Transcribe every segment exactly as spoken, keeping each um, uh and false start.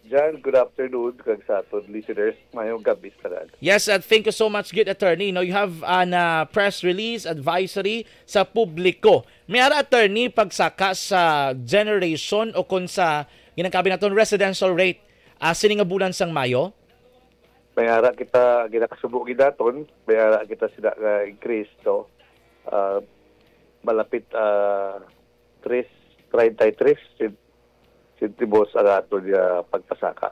Jan, good afternoon kag sa aton listeners. Mayong gabi sa tanan. Yes, uh, thank you so much, good attorney. No, you have an uh, press release advisory sa publiko. May ara, attorney, pagsaka sa generation o kung sa ginangkabi naton residential rate uh, sini nga bulan sang Mayo? May ara kita ginakasubo gidaton, may ara kita sila nga increase, no? Ah, malapit ah, tres treinta y tres sen- sentimos ang aton nga pagpasaka.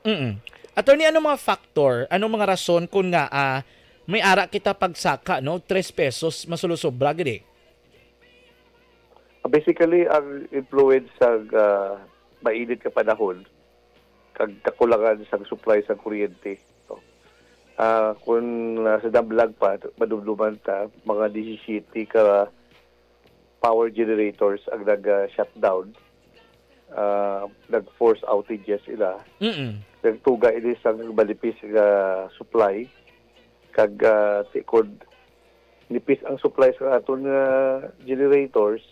Mm. Attorney, ano mga factor, ano mga rason kung nga ah, may ara kita pagsaka, no? Tres pesos, masulosobra gid eh. Ah, basically, ang influence sa ah, mainit nga panahon kag kakulangan sang supply sang kuryente, no? Ah, kung ah, sa Damlag pa, madumduman ta, mga disisiyete ka power generators ang nag-shutdown, ah, nag-force outages sila. Mm-mm. Nagtuga ini sang malipis nga supply, kag ah, ti-, kon nipis ang supply sa aton nga generators,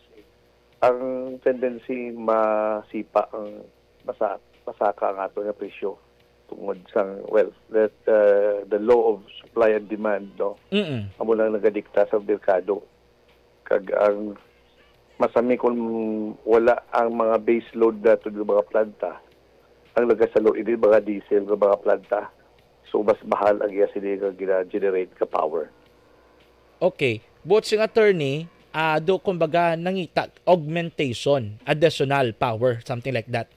ang tendency masipa ang masa-, masaka ang aton nga presyo tungod sang, well, that uh, the law of supply and demand, no? Mm-mm. Amo lang nagadikta sa merkado. Kag ang masami kung wala ang mga base load nato nga mga planta, ang nagasalo ini mga diesel nga mga planta. So mas mahal ang iya sini nga gina-generate nga power. Okay. Buot sing attorney, ah, do kumbaga nangita augmentation, additional power, something like that.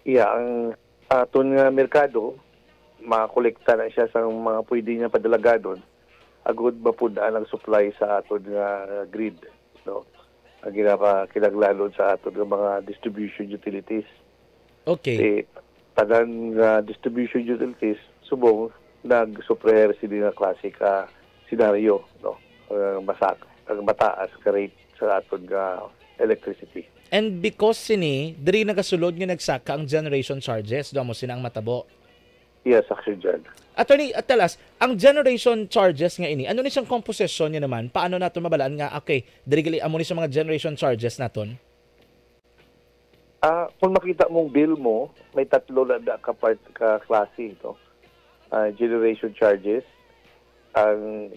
Iya, ang aton nga merkado, makolekta na siya sa mga pwede niya padalagadon, agud mapud-an ang supply sa aton nga grid, no? Ang ginapa kinahanglanon sa aton nga mga distribution utilities. Okay. Si tanan nga distribution utilities subong nagsupreher sini nga klase ka senaryo, no? Ang masak-, ang mataas ka rate sa aton nga electricity. And because sini, diri nagasulod nga nagsaka ang generation charges, do amo sina ang matabo. Yes, Action Jan. Attorney, uh, tell us, ang generation charges nga ini, ano ni siyang komposisyon niya naman? Paano nato mabalaan nga, okay, diri gali amo ni sa mga generation charges naton? Ah, kung makita mong bill mo, may tatlo na da ka part ka klase, no? Ah, generation charges, ang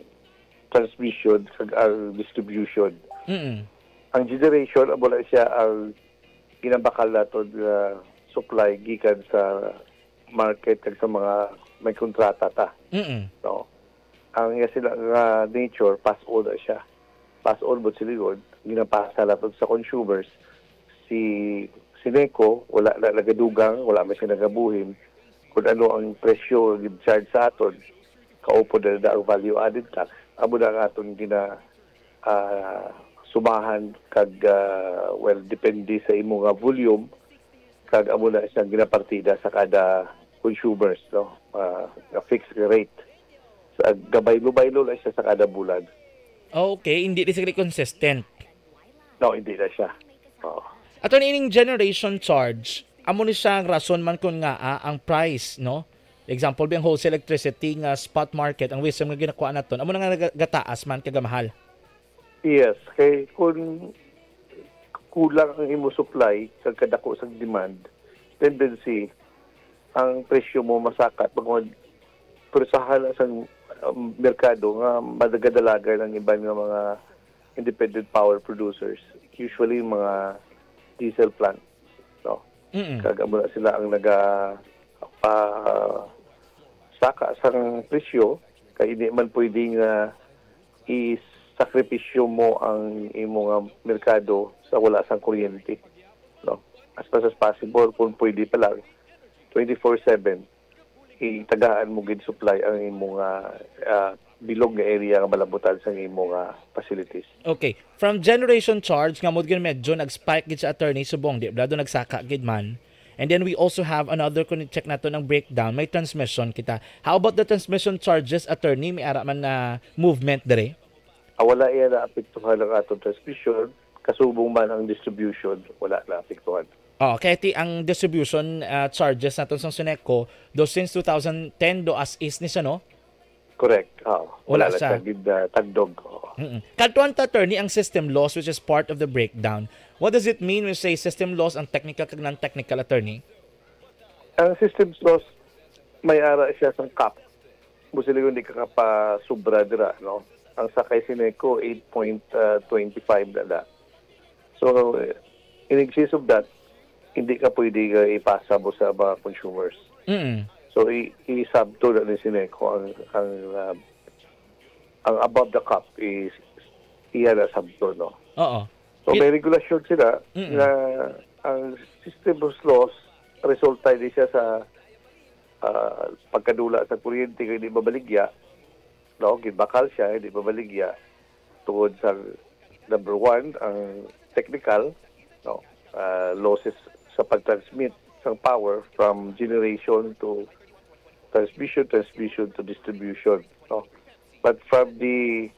transmission, kag ang distribution. Mm-mm. Ang generation, amo na siya ang ginabakal naton nga supply gikan sa market kag sa mga may kontrata ta. Mm-mm. No? Ang iya sila nga nature, pass-on na siya. Pass-on, but silingon, ginapasa naton sa consumers. Si Sineco, wala na nagadugang, wala man siya nagabuhim kung ano ang presyo nga gin-charge sa aton. Kaupod na na ang value added tax. Amo na ang aton gina, ah, sumahan kag, ah, well, depende sa imo nga volume, kag amo na siyang ginapartida sa kada consumers, no? Ah, nga fixed rate. Sa gabaylo-baylo lang siya sa kada bulan. Okay, hindi ni sila consistent. No, hindi na siya. Oo. Ato ni ining generation charge, amo ni siya ang rason man kung nga ah, ang price, no? Example, ang wholesale electricity nga spot market, ang wisdom nga ginakuha naton, amo na nga naga-, gataas man kag gamahal. Yes, kay kung kulang ang imo supply kag kadako sa demand, tendency ang presyo mo masakat bangod pwersahan na sang, um, merkado nga madagadalagan ang iban nga mga independent power producers, usually mga diesel plant, no? Mm-mm. Kag amo na sila ang naga, pa, saka sang presyo, kay hindi man pwede nga isakripisyo mo ang imo nga merkado sa wala sang kuryente, no? As much as possible, kung pwede pa lang, twenty-four seven, itagaan mo gid supply ang imo nga, ah, bilog nga area nga malabutan sa imo nga facilities. Okay. From generation charge, nga mo gid medyo nag-spike gid sa attorney subong, di ba? Do nagsaka gid man. And then we also have another, kung i-check nato ng breakdown, may transmission kita. How about the transmission charges, attorney? May ara man na movement diri? Ah, wala iya naapektuhan ang atong transmission. Kasubong man ang distribution, wala naapektuhan. Oh, kaya ti ang distribution ah, charges naton sa Suneco, do since two thousand ten do as is ni siya, no? Correct. Ah, Wala wala na siya. Siya gid ah, tagdog. Oo. Mm-mm. Kadtuan ta, attorney, ang system loss, which is part of the breakdown. What does it mean when you say system loss, ang technical kag non-technical, attorney? Ang systems loss, may ara siya sang cap. Busi lang hindi ka kapasubra dira, no? Ang sa kay Sineco, eight point twenty five na na. So, eh, in excess of that, hindi ka pwede nga ipasa mo sa mga consumers. Mm. So, i-, i-sub to na ni Sineco ang, ang, ah, ang above the cap is iya na sub to, no? Oo. So, Ki- may regulasyon sila Mm. na ang system of loss, resulta ini siya sa, ah, pagkadula sa kuryente kay di mabaligya, no? Gibakal siya, di mabaligya tungod sa, number one, ang technical, no? Ah, losses sa pag-transmit sang power from generation to transmission, transmission to distribution, no? But from the,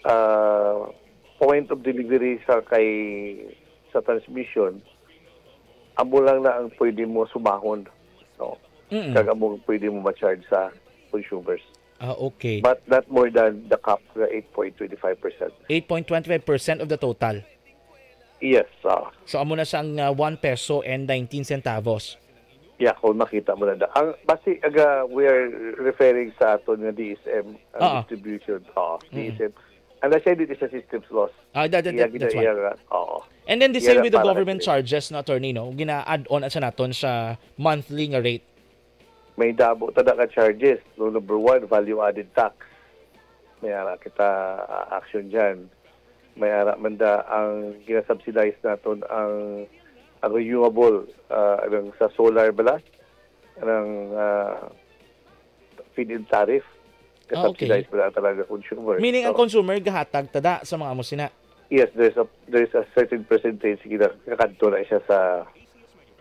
ah, point of delivery sa kay, sa transmission, amo lang na ang pwede mo sumahon, no? Mm. Kag amo ang pwede mo ma-charge sa consumers. Ah, okay. But not more than the cap nga eight point twenty five percent. Eight point twenty five percent of the total. Yes, ah. So, amo na sang, ah, one peso and nineteen centavos. Yeah, kung makita mo na da. Ang, basi, aga, we are referring sa aton nga D S M, ang Ah. distribution. Oo, Mm. D S M. Ano siya, dito sa systems loss. Ah, that, that, Iya, that, that's gina-, why. iya nga. Oo. And then the Iya same nga with the para government sa charges, no, attorney, no? Gina-add on sa naton sa monthly nga rate. May damo ta na ka charges. No, number one, value-added tax. May ara kita, ah, action dyan. May ara man da ang ginasubsidize naton ang, ang renewable, ah, ang sa solar bala, ang, ah, feed-in tariff. Ah, okay. Subsidize bala talaga consumer. Meaning, ang So, consumer gahatag tada sa mga amo sina? Yes, there's a, there's a certain percentage gina-, kakadto na siya sa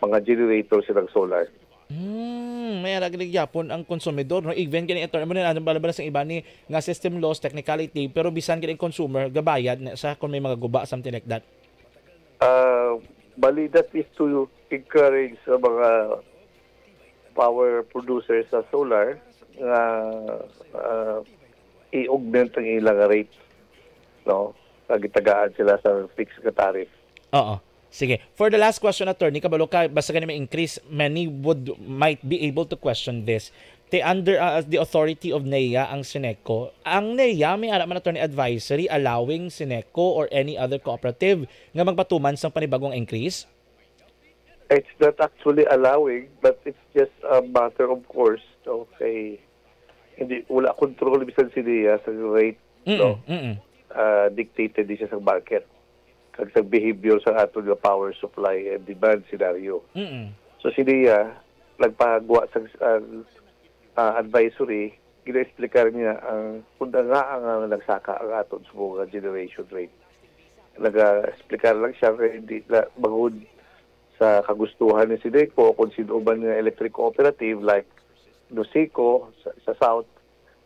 mga generator silang solar. Hmm, may ara gid gyapon ang konsumidor, no? Even kini, attorney, mo na, ano, balabala sa iba ni nga system loss, technicality, pero bisan gid ang consumer gabayad na sa kung may mga guba, something like that. Ah, bali, that is to encourage sa mga power producers sa solar nga, ah, i-augment ang ilang rate, no? Nga gitagaan sila sa fixed nga tariff. Oo. Sige. For the last question, attorney, kabalo ka, basta gani may increase, many would, might be able to question this. Te under, uh, the authority of NEA ang Sineco. Ang NEA, may ara man, attorney, advisory allowing Sineco or any other cooperative nga magpatuman sang panibagong increase? It's not actually allowing, but it's just a matter of course. Okay. Hindi, wala control bisan si NEA sa rate, Mm-mm, no? Mm-mm. Ah, dictated di siya sa market kag sa behavior sa aton nga power supply and demand scenario. Mm-mm. So, si NEA nagpagwa sa, ah, ah, advisory, gina-explicar niya ang kung nga ang, ang nagsaka ang aton sa mga generation rate. Nag-explicar lang siya kay hindi na bangod sa kagustuhan ni Sineco o kung sino man nga electric cooperative like Noseco sa, sa South,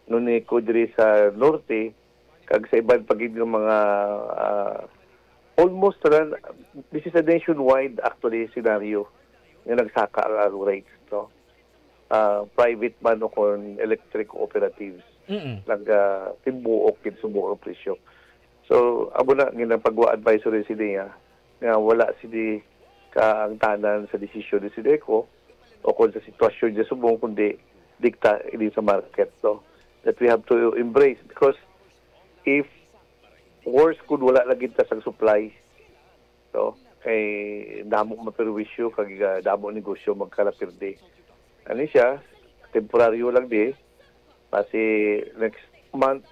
Noneco diri sa Norte, kag sa iban pa gid nga mga, ah, almost tanan, this is a nationwide actually scenario nga nagsaka ang, ang rates, no? Ah, private man o kon electric cooperatives, Mm-mm. nag, ah, timbuok gid sa buong presyo. So, amo na, ginapagwa advisory sini, ah, nga wala sini kaangtanan sa desisyon ni Sineco o kon sa sitwasyon niya subong, kundi dikta ini sa market, no? That we have to embrace because if worse, kung wala lagi ta sang supply, no? Kay damo maperwisyo, kag, ah, damo negosyo magkalapirdi. Ani siya, temporaryo lang di. Basi next month,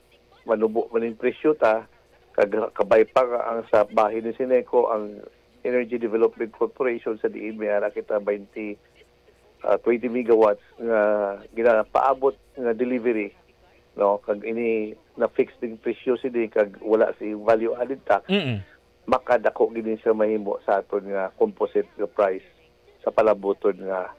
manubo man ning presyo ta, kag kabay pa nga ang sa bahin ni Sineco, ang Energy Development Corporation, sa diin may ara kita twenty, ah, twenty megawatts nga ginapaabot nga delivery, no? Kag ini na-fix ding presyo sini kag wala si value added tax, Mm-mm. makadako gid ni siya mahimo sa aton nga composite nga price sa palabuton nga,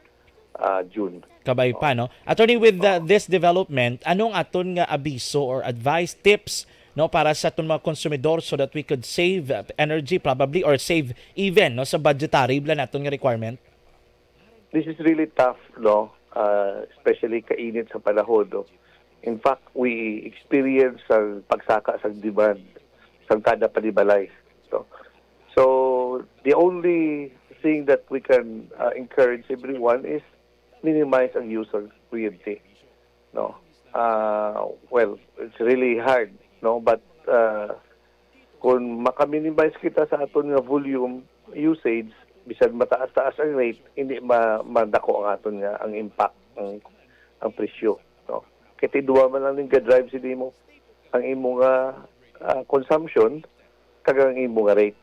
ah, June. Kabay pa, no? Attorney, with the, Oo. this development, anong aton nga abiso or advice, tips, no, para sa aton mga konsumidor so that we could save, uh, energy probably or save even, no, sa budgetary bala naton nga requirement? This is really tough, no? Ah, especially kainit sa panahon, no? In fact, we experience ang pagsaka sa demand sa kada panimalay. So, so the only thing that we can, ah, encourage everyone is minimize ang use of kuryente, no? Ah, well, it's really hard, no? But, ah, kung maka-minimize kita sa aton nga volume usage, bisan mataas-taas ang rate, hindi ma-, madako ang aton nga, ang impact, ang, ang presyo, no? Kay ti duwa man lang ning ga-drive sa imo, ang imo nga, ah, consumption kag ang imo nga rate,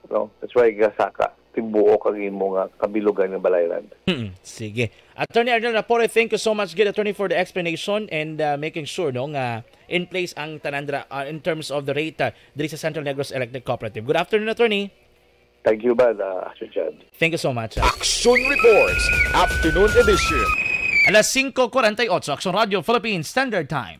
no? That's why gasaka, tibuok ang imo nga kabilugan nga balayran. Mm, sige. Attorney Arnel Rapore, thank you so much, good attorney, for the explanation and, uh, making sure, no, nga in place ang tanan ra, uh, in terms of the rate, uh, diri sa Central Negros Electric Cooperative. Good afternoon, attorney. Thank you, Bad, uh, Sir Chad. Thank you so much. Action Reports, Afternoon Edition. Alas singko kuwarenta y otso, Action Radio Philippines Standard Time.